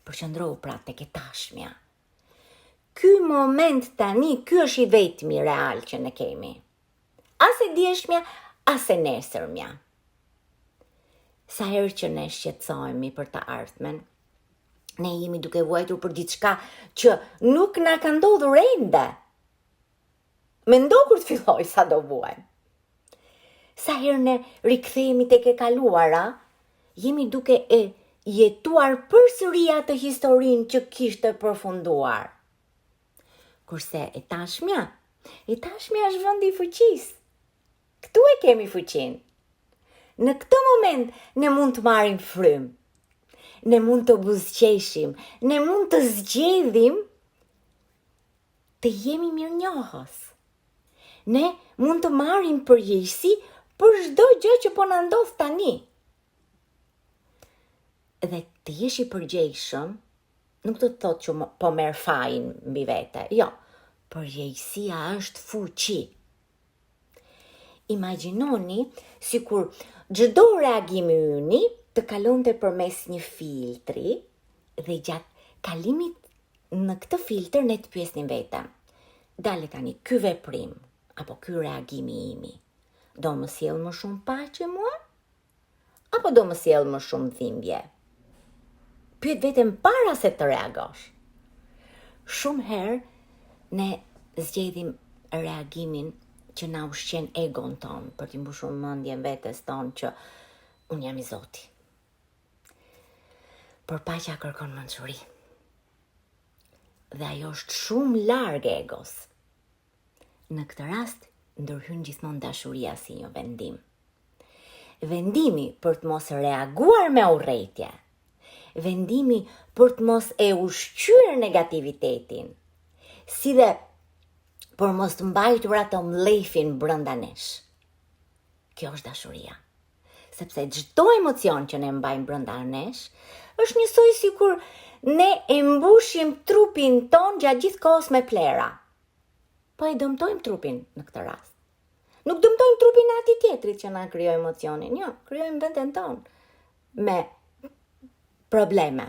Përqendrohu pra tek e tashmja. Ky moment tani, ky është i vetmi real që ne kemi. As e djeshmja, as e nesërmja. Sa herë që ne shqetësohemi për të ardhmen, ne jemi duke vuajtur për diçka që nuk na ka ndodhur ende. Mendo kur të fillojë sa do vuajmë. Sa herë ne rikthehemi tek e kaluara, jemi duke e jetuar përsëri atë historinë që kishte përfunduar. Kurse e tashmja, e tashmja është vendi i fuqisë. Këtu e kemi fuqinë. Në këtë moment ne mund të marrim frymë. Ne mund të buzëqeshim, ne mund të zgjedhim të jemi mirënjohës. Ne mund të marrim përgjegjësi për çdo gjë që po na ndodh tani. Dhe të jesh i përgjegjshëm nuk do të thotë që po merr fajin mbi vete. Jo, përgjegjësia është fuqi. Imagjinoni sikur çdo reagim i yni të kalonte përmes një filtri dhe gjatë kalimit në këtë filtër ne të pyesnim veten. Dale tani, ky veprim apo ky reagim i imi do më sjellë më shumë paqe mua apo do më sjellë më shumë dhimbje? Pyet veten para se të reagosh. Shumë herë ne zgjedhim reagimin që na ushqen egon tonë për t'i mbushur mendjen vetes tonë që unë jam i zoti. Por paqja kërkon mençuri. Dhe ajo është shumë larg egos. Në këtë rast ndërhyn gjithmonë dashuria si një vendim. Vendimi për të mos reaguar me urrejtje, vendimi për të mos e ushqyer negativitetin, si dhe për mos të mbajtur atë mllefin brenda nesh. Kjo është dashuria. Sepse çdo emocion që ne mbajmë brenda nesh është njësoj sikur ne e mbushim trupin tonë gjatë gjithë kohës me plehra. Po e dëmtojmë trupin në këtë rast. Nuk dëmtojmë trupin e atij tjetrit që na krijoi emocionin, jo, krijojmë veten tonë me probleme.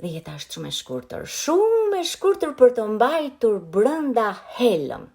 Dhe jeta është shumë e shkurtër, shumë e shkurtër për të mbajtur brenda helm.